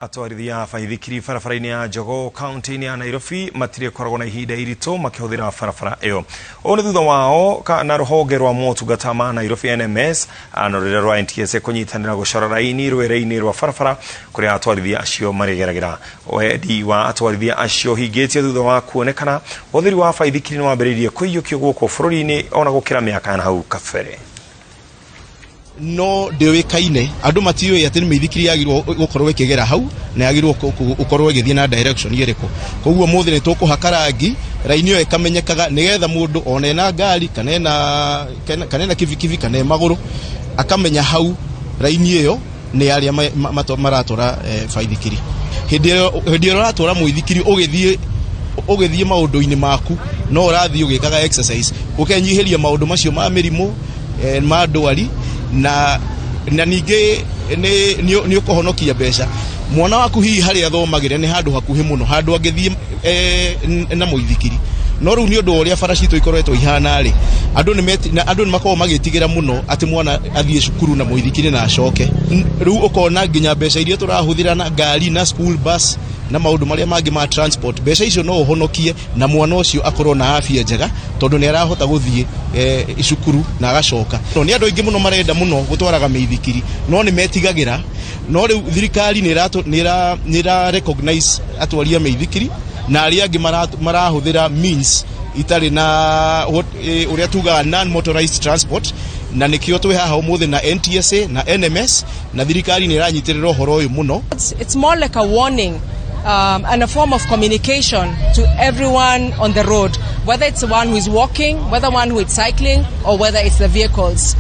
Atwarithia a baithikiri barabara-inĩ ya Jogoo kaunti-inĩ ya Nairobi matirĩkoragwo na ihinda iritũ makĩhũthĩra barabara ĩyo. Ũũ nĩ thutha wao na rũhonge rwa motungata ma Nairobi NMS na rũrĩa rwa NTSA kũnyitanĩra gũcora raini rwere-inĩ rwa barabara kũrĩa atwarithia acio marĩgeragĩra. Wendi wa atwarithia acio ũhingĩtio thutha wa kuonekana ũhũthĩri wa baithikiri nĩ wambĩrĩirie kũiyũkio gũkũ bũrũri-inĩ ona gũkĩra mĩaka ya nahau kabere. No ndĩũĩkaine, andũ matiũĩ atĩ nĩ mĩithikiri yagĩrĩirwo gũkorwo ĩkĩgera hau na yagĩrĩirwo gũkorwo ĩgĩthiĩ na direction ĩrĩkũ. Koguo ũmũthĩ nĩ tũkũhaka rangi, raini ĩyo ĩkamenyekaga nĩgetha mũndũ ona ena ngari kana ena kana ena kibikibi kana e magũrũ akamenya hau raini ĩyo nĩ arĩa maratwara baithikiri. Hĩndĩ ĩrĩa ũratwara mũithikiri ũgĩthiĩ ũgĩthiĩ maũndũ-inĩ maku no ũrathiĩ ũgĩkaga exercise ũkenyihĩria maũndũ macio ma mĩrimũ ma ndwari na ningĩ nĩ ũkũhonokia mbeca. Mwana waku hihi harĩa athomagĩra nĩ handũ hakuhĩ mũno, handũ angĩthiĩ na mũithikiri. No rĩu nĩ ũndũ wa ũrĩa bara citũ ikoretwo ihana rĩ, andũ nĩ makoragwo magĩtigĩra mũno atĩ mwana athiĩ cukuru na mũithikiri na acoke. Rĩu ũkona nginya mbeca iria tũrahũthĩra na ngari na school bus na maũndũ marĩa mangĩ ma transport, mbeca icio no ũhonokie na mwana ũcio akorwo na afya njega tondũ nĩ arahota gũthiĩ cukuru na agacoka. Nĩ andũ aingĩ mũno marenda mũno gũtwaraga mĩithikiri no nĩ metigagĩra, no rĩu thirikari nĩ ĩra recognize atwari a mĩithikiri na arĩa angĩ marahũthĩra means itarĩ na ũrĩa tugaga non motorized transport, na nĩkĩo twĩ haha ũmũthĩ na NTSA na NMS na thirikari nĩ ĩranyitĩrĩra ũhoro ũyũ mũno. It's more like a warning and a form of communication to everyone on the road, whether it's the one who is walking, whether one who is cycling, or whether it's the vehicles.